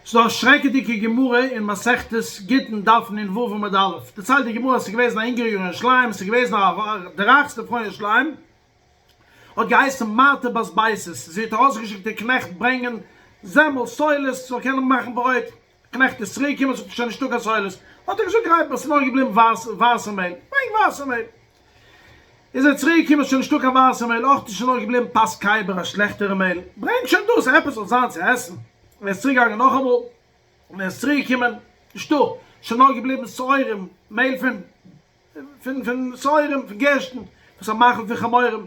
ס'דא א שרעקעדיגע גמרא אין מסכת גיטין דף נ ו עמוד א', דערציילט די גמרא אז ס'איז געוועזן א אינגערע יאר אין ירושלים, ס'איז געוועזן א די רייכסטע פרוי אין ירושלים, האט געהייסן מרתא בת בייתוס, זי האט ארויסגעשיקט איר קנעכט ברענגען זעמל, סולת, זאל קענען מאכן ברויט, קנעכט איז צוריק געקומען זאגט ער שוין נישטא קיין סולת, האט ער געזאגט גרייט מיר ס'איז נאר געבליבן ווייסע מעהל, ברענג ווייסע מעהל. איז ער צוריק געקומען שוין נישטא קיין ווייסע מעהל אויך איז שוין נאר געבליבן פת כיבר א שלעכטערע מעהל, ברענג שוין דאס עפעס זאל זיין צו עסן, ער איז צוריק געגאנגען נאכאמאל און ער איז צוריק געקומען נישטא, שוין נאר געבליבן שעורים מעהל פון פון פון שעורים פון גערשטן וואס א מאכל פון חמורים,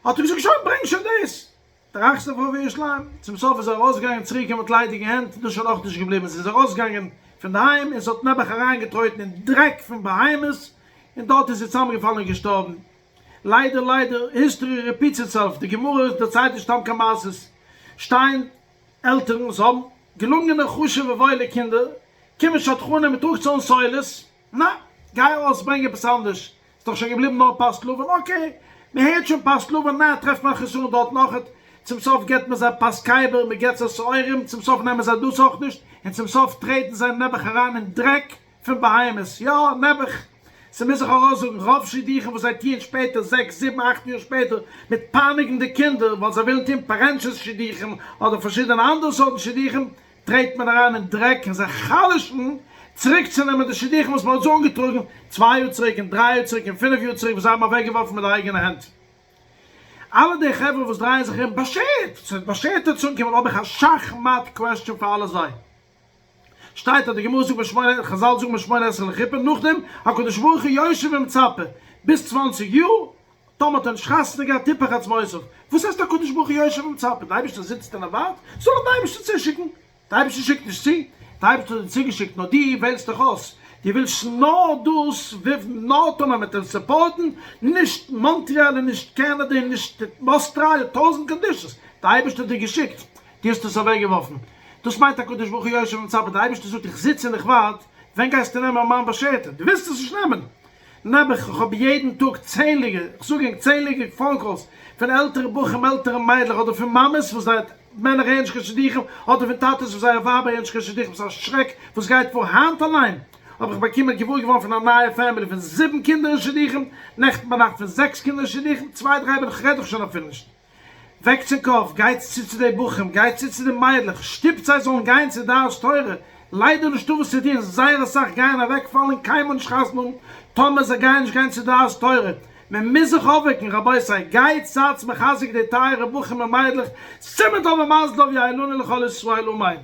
האט ער געזאגט שוין ברענג שוין דאס, דער רייכסטער פרוי פון ירושלים. צום סוף איז ער ארויסגעגאנגען און צוריקגעקומען מיט ליידיגע הענט, דאס איז שוין אויך נישט געבליבן, זי איז ארויסגעגאנגען פון די היים און זי האט נעבעך אריינגעטרויטן אין דרעק פון בהמות און דארט איז זי צוזאמגעפאלן און געשטארבן. ליידער ליידער, history repeats itself, די גמרא דערציילט נישט סתם קיין מעשות, שטייען עלטערן וואס האבן געלונגענע חשוב'ע וואוילע קינדער, קומען שדכנים מיט טראגט אן סולת, נא, גיי ארויס ברענג עפעס אנדערש, ס'איז דאך שוין געבליבן נאר פת לבן, okay, מען הערט שוין פת לבן, נא, טרעפט מען א חסרון דארט נאכעט, צום סוף געבט מען זיי פת כיבר, מען געבט זיי שעורים, צום סוף נעמען זיי דאס אויך נישט, און צום סוף טרעטן זיי נעבעך אריין אין דרעק פון בהמות, יא, נעבעך, ס'מוז זיך ארויסזאגן, רוב שידוכים וואס זיי טוען שפעטער, זעקס, זיבן, אכט יאר שפעטער, מיט פייניגן די קינדער, ווייל זיי ווילן טון פארענטשעס שידוכים, אדער פארשידענע אנדערע סארטן שידוכים, טרעט מען אריין אין דרעק און זיי חלש'ן צוריקצונעמען די שידוכים וואס מען האט זיי אנגעטראגן צוויי יאר צוריק און דריי יאר צוריק און פינף יאר צוריק וואס זיי האבן אוועקגעווארפן מיט די אייגענע הענט. אלע די חברה וואס דרייען זיך ארום באשערט, ס'וועט באשערט דערצו אנקומען האב איך א שאך-מאט question פאר אלע זיי. שטייט אז די גמרא זאגט בשמונה, חזל זאגן בשמונה עשרה לחופה, נאכדעם הקדוש ברוך הוא יושב ומצפה ביז צוואנציג יאר, טאמער האט ער נישט חתונה געהאט תיפח עצמותיו, וואס הייסט הקדוש ברוך הוא יושב ומצפה? די אייבערשטער זיצט און ער ווארט? זאל אים די אייבערשטער צושיקן? די אייבערשטער שיקט נישט צו, די אייבערשטער האט דיר צוגעשיקט נאר דו וועלסט דיך אויס, דו ווילסט נאר דאס נאר טאמער מיט אים support ן, נישט מאנטריאל און נישט קענעדע און נישט אוסטראליע, טויזענט conditions, די אייבערשטער האט דיר געשיקט, דו האסט עס אוועקגעווארפן, דאס מיינט הקדוש ברוך הוא יושב ומצפה, די אייבערשטער זאגט איך זיץ און איך ווארט, ווען גייסטו נעמען מיין באשערטע, דו ווילסט עס נישט נעמען, נעבעך, איך האב יעדן טאג צענליגע, איך זאג ענק צענליגע phone calls פון עלטערע בחורים עלטערע מיידלעך אדער פון מאמעס וואס זייער מענער הערן נישט קיין שידוכים אדער פון טאטעס וואס זייער ווייבער הערן נישט קיין שידוכים ס'איז א שרעק וואס גייט פאר היינט אליין האב איך באקומען געוואר געווארן פון א נייע family פון זיבן קינדער אין שידוכים נעכטן ביינאכט פון זעקס קינדער אין שידוכים צוויי דריי בין איך רעד איך שוין אפילו נישט וועקטס ענק אויף, גייטס צו צו די בחורים, גייטס צו צו די מיידלעך, שטופט זיי זאלן גיין צו דעת תורה, ליידער נישטא וואס צו טון, זייער אסאך גייען אוועק פאלן און קיינמאל נישט חתונה האבן, טאמער זיי גייען נישט גיין צו דעת תורה, מען מוז זיך אויפוועקן, רבותי, גייטס זייטס מחזק די טייערע בחורים און מיידלעך, סימן טוב ומזל טוב יהא לנו ולכל ישראל אמן.